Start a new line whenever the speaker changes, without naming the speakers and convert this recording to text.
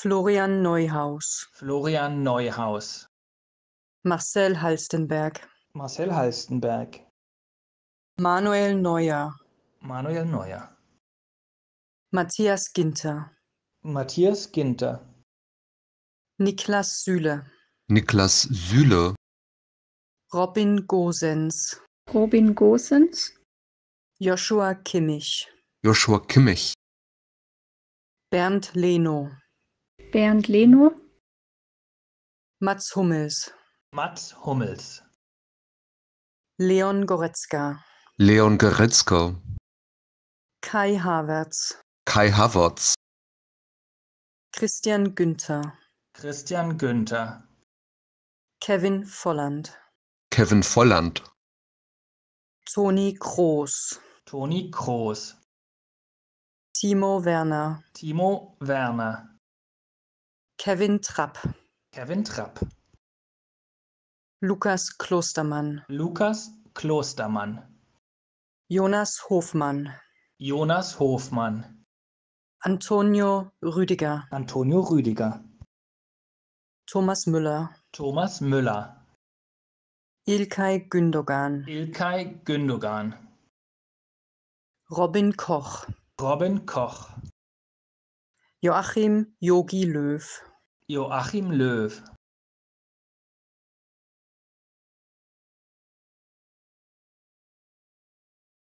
Florian Neuhaus.
Florian Neuhaus.
Marcel Halstenberg.
Marcel Halstenberg.
Manuel Neuer.
Manuel Neuer.
Matthias Ginter.
Matthias Ginter.
Niklas Süle.
Niklas Süle.
Robin Gosens.
Robin Gosens.
Joshua Kimmich.
Joshua Kimmich.
Bernd Leno.
Bernd Leno.
Mats Hummels.
Mats Hummels.
Leon Goretzka.
Leon Goretzka.
Kai Havertz.
Kai Havertz.
Christian Günther.
Christian Günther.
Kevin Volland.
Kevin Volland.
Toni Kroos.
Toni Kroos.
Timo Werner.
Timo Werner.
Kevin Trapp.
Kevin Trapp.
Lukas Klostermann.
Lukas Klostermann.
Jonas Hofmann.
Jonas Hofmann.
Antonio Rüdiger.
Antonio Rüdiger.
Thomas Müller.
Thomas Müller.
İlkay Gündogan.
İlkay Gündogan.
Robin Koch.
Robin Koch.
Joachim Jogi Löw.
Joachim Löw.